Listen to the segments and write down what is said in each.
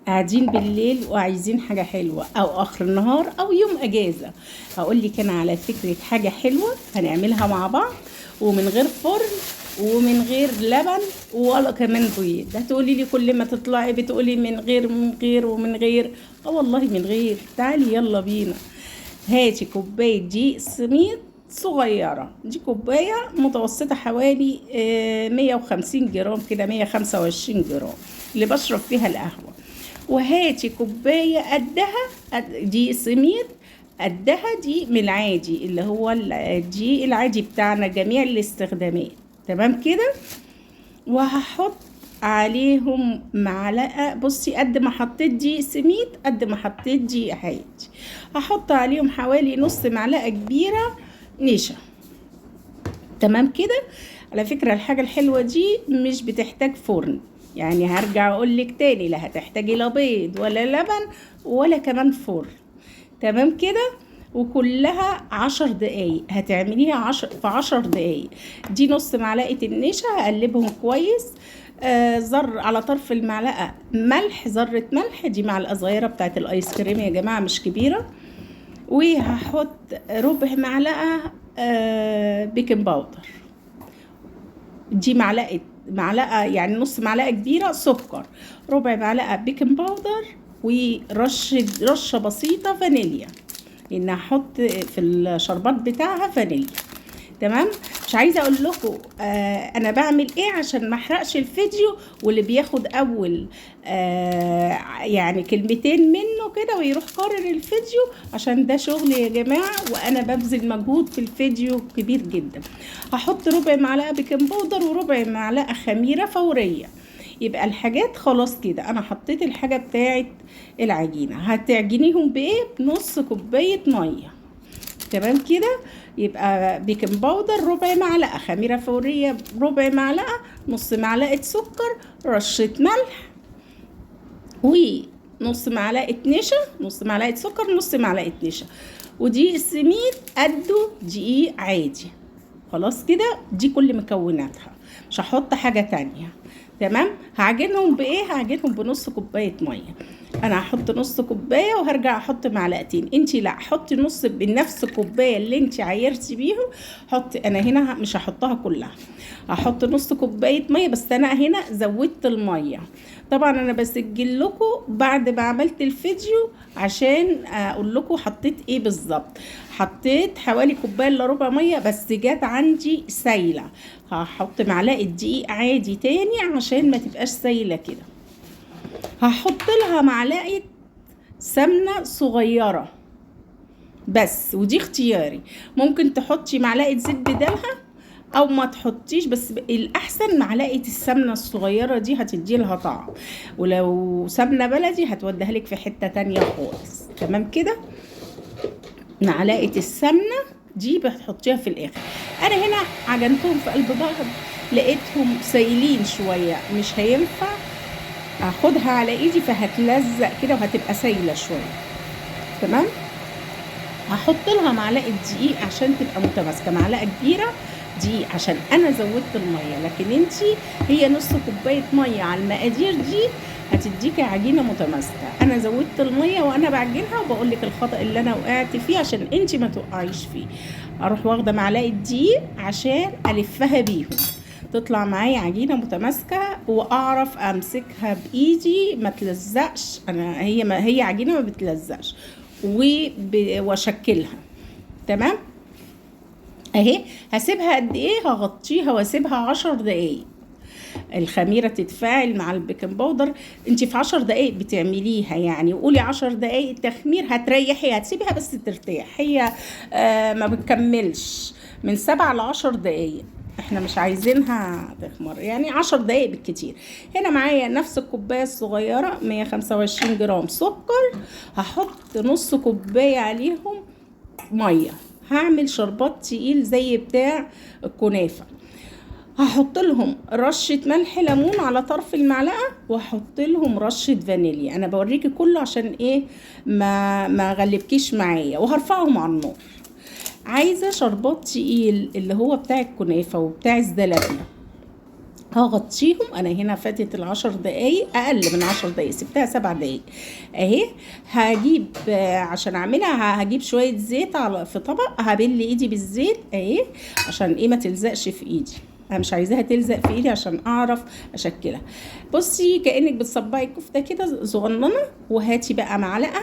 قاعدين بالليل وعايزين حاجة حلوة أو آخر النهار أو يوم أجازة. هقول لك أنا على فكرة حاجة حلوة هنعملها مع بعض، ومن غير فرن ومن غير لبن ولا كمان بيض. هتقولي لي كل ما تطلعي بتقولي من غير من غير ومن غير، اه والله من غير. تعالي يلا بينا. هاتي كوباية دقيق سميد صغيرة، دي كوباية متوسطة حوالي 150 جرام كده، 125 جرام اللي بشرب فيها القهوة. وهاتي كوباية قدها دقيق سميد، قدها دي من العادي اللي هو الدقيق العادي بتاعنا جميع الاستخدامات، تمام كده. وهحط عليهم معلقة، بصي قد ما حطيت دقيق سميد قد ما حطيت دقيق عادي، هحط عليهم حوالي نص معلقة كبيرة نشا، تمام كده. على فكرة الحاجة الحلوة دي مش بتحتاج فرن، يعني هرجع اقولك تاني لا هتحتاجي لا بيض ولا لبن ولا كمان فرن، تمام كده. وكلها 10 دقايق، هتعمليها في 10 دقايق. دي نص معلقة النشا، هقلبهم كويس. ذر على طرف المعلقة ملح، ذرة ملح، دي معلقة صغيرة بتاعت الايس كريم يا جماعة مش كبيرة. وهحط ربع معلقة baking powder، دي معلقة يعني نص معلقة كبيرة سكر، ربع معلقة baking powder، ورشة رشة بسيطة فانيليا، لان هحط في الشربات بتاعها فانيليا، تمام. مش عايزه اقول لكم انا بعمل ايه عشان ما احرقش الفيديو، واللي بياخد اول كلمتين منه كده ويروح قارر الفيديو، عشان ده شغل يا جماعه وانا ببذل مجهود في الفيديو كبير جدا. هحط ربع معلقه baking powder وربع معلقه خميره فوريه. يبقى الحاجات خلاص كده، انا حطيت الحاجه بتاعت العجينه. هتعجنيهم بايه؟ بنص كوبايه ميه، تمام كده. يبقى baking powder ربع معلقه، خميره فوريه ربع معلقه، نص معلقه سكر، رشه ملح، ونص معلقه نشا، نص معلقه سكر، نص معلقه نشا، ودي السميد قده دقيق عادي. خلاص كده، دي كل مكوناتها، مش هحط حاجه تانية، تمام. هعجنهم بايه؟ هعجنهم بنص كوبايه ميه. انا هحط نص كوبايه وهرجع احط معلقتين، انتي لا حطي نص بنفس الكوبايه اللي انتي عايرتي بيهم حطي. انا هنا مش هحطها كلها، هحط نص كوبايه ميه بس، انا هنا زودت الميه. طبعا انا بسجل لكم بعد ما عملت الفيديو عشان اقول لكم حطيت ايه بالظبط. حطيت حوالي كوبايه الا ربع ميه بس جت عندي سايله، هحط معلقه دقيق عادي تاني عشان ما تبقاش سايله كده. هحط لها معلقه سمنه صغيره بس، ودي اختياري، ممكن تحطي معلقه زيت بدالها او ما تحطيش، بس الاحسن معلقه السمنه الصغيره دي هتدي لها طعم، ولو سمنه بلدي هتوديها لك في حته تانية خالص، تمام كده. معلقه السمنه دي بتحطيها في الاخر. انا هنا عجنتهم في قلب بعض، لقيتهم سايلين شويه، مش هينفع اخدها على ايدي فهتلزق كده وهتبقى سايله شويه، تمام. هحط لها معلقه دقيق عشان تبقى متماسكه، معلقه كبيره دقيق عشان انا زودت الميه، لكن انتي هي نص كوبايه ميه على المقادير دي هتديكي عجينه متماسكه. انا زودت الميه وانا بعجنها، وبقول لك الخطا اللي انا وقعت فيه عشان انتي ما تقعيش فيه. اروح واخده معلقه دقيق عشان الفها بيهم تطلع معايا عجينه متماسكه واعرف امسكها بايدي ما تلزقش. انا هي ما هي عجينه ما بتلزقش، واشكلها، تمام. اهي هسيبها قد ايه؟ هغطيها واسيبها 10 دقايق، الخميره تتفاعل مع ال baking powder. انت في 10 دقايق بتعمليها يعني، وقولي 10 دقايق تخمير، هتريحي، هتسيبيها بس ترتاح. هي ما بتكملش من 7 ل10 دقايق، احنا مش عايزينها تخمر، يعني 10 دقايق بالكتير. هنا معايا نفس الكوبايه الصغيره 125 جرام سكر، هحط نص كوبايه عليهم ميه. هعمل شربات تقيل زي بتاع الكنافه. هحط لهم رشه ملح ليمون على طرف المعلقه، وهحط لهم رشه فانيليا. انا بوريكي كله عشان ايه ما غلبكيش معايا. وهرفعهم على النار. عايزه شربات تقيل اللي هو بتاع الكنافه وبتاع الزلابيه، هغطيهم. انا هنا فاتت 10 دقايق، اقل من 10 دقايق، سبتها 7 دقايق اهي. هجيب عشان اعملها هجيب شوية زيت على في طبق، هبل ايدي بالزيت اهي عشان ايه ما تلزقش في ايدي، انا مش عايزاها تلزق في ايدي عشان اعرف اشكلها. بصي كانك بتصبعي الكفتة كده صغننه. وهاتي بقى معلقه،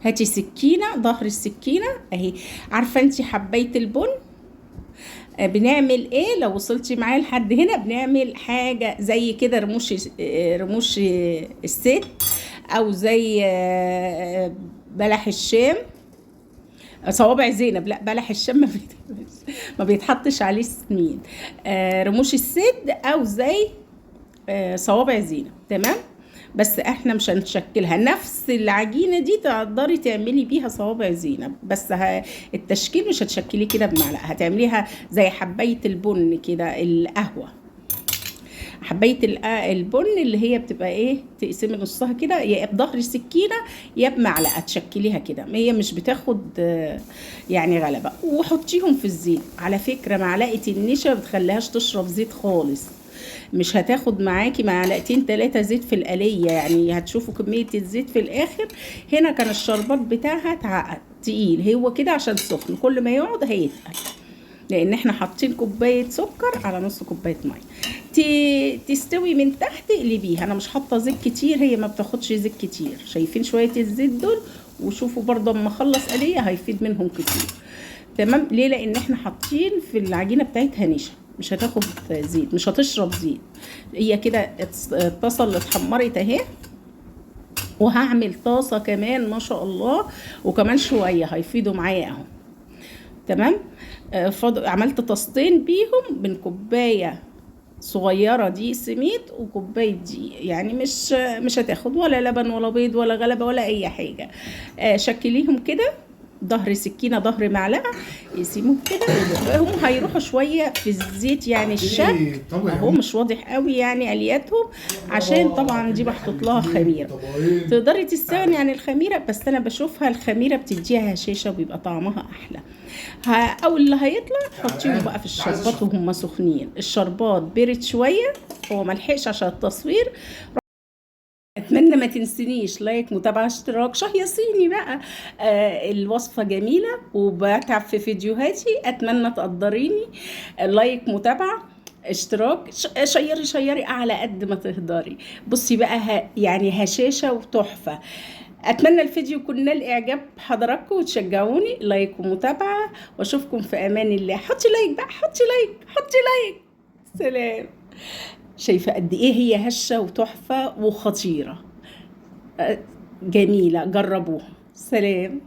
هاتي سكينة، ظهر السكينة اهي. عارفه انت حبايه البن بنعمل ايه؟ لو وصلتي معايا لحد هنا بنعمل حاجة زي كده، رموش الست، او زي بلح الشام، صوابع زينب. لا بلح الشام ما بيتحطش عليه سمين. رموش السد او زي صوابع زينب. تمام، بس احنا مش هنشكلها نفس العجينة دي، تقدري تعملي بيها صوابع زينب، بس التشكيل مش هتشكليه كده بمعلقه، هتعمليها زي حبايه البن كده، القهوة، حبايه البن اللي هي بتبقى ايه، تقسمي نصها كده، يا بظهر السكينة يا بمعلقه تشكليها كده، هي مش بتاخد يعني غلبه. وحطيهم في الزيت. على فكرة معلقه النشا ما بتخليهاش تشرب زيت خالص، مش هتاخد معاكي معلقتين 3 زيت في القليه، يعني هتشوفوا كمية الزيت في الاخر. هنا كان الشربات بتاعها اتعقد تقيل، هو كده عشان سخن، كل ما يقعد هيتقل، لان احنا حاطين كوباية سكر على نص كوباية مية. تستوي من تحت اقلبيها. انا مش حاطه زيت كتير، هي ما بتاخدش زيت كتير. شايفين شوية الزيت دول؟ وشوفوا برضه اما اخلص قليه هيفيد منهم كتير. تمام، ليه؟ لان احنا حاطين في العجينة بتاعتها نشا، مش هتاخد زيت، مش هتشرب زيت. هي كده الطاسه اللي اتحمرت اهي. وهعمل طاسه كمان ما شاء الله، وكمان شوية هيفيدوا معايا اهو. تمام، عملت طاستين بيهم، من كوباية صغيرة دي سميد وكوبايه دي، يعني مش هتاخد ولا لبن ولا بيض ولا غلبه ولا اي حاجة. شكليهم كده، ظهر سكينة ظهر معلقه، يسيبوهم كده، هم هيروحوا شوية في الزيت، يعني الشكل اهو مش واضح قوي يعني الياتهم، عشان طبعا دي محطوط لها خميره. تقدري تستغني عن الخميره، بس انا بشوفها الخميره بتديها هشاشة وبيبقى طعمها احلى. او اللي هيطلع حطيهم بقى في الشربات وهم سخنين. الشربات برد شوية، هو ملحقش عشان التصوير. اتمنى ما تنسنيش like، متابعه، اشتراك. شهية صيني بقى. الوصفة جميلة وبتعب في فيديوهاتي، اتمنى تقدريني. like، متابعه، اشتراك، شيري شيري على قد ما تقدري. بصي بقى يعني هشاشة وتحفه. اتمنى الفيديو يكون نال اعجاب حضراتكم وتشجعوني. like ومتابعة، واشوفكم في امان الله. حطي like بقى، حطي like، حطي like. سلام. شايفة قد ايه هي هشة وتحفة وخطيرة، جميلة، جربوها. سلام.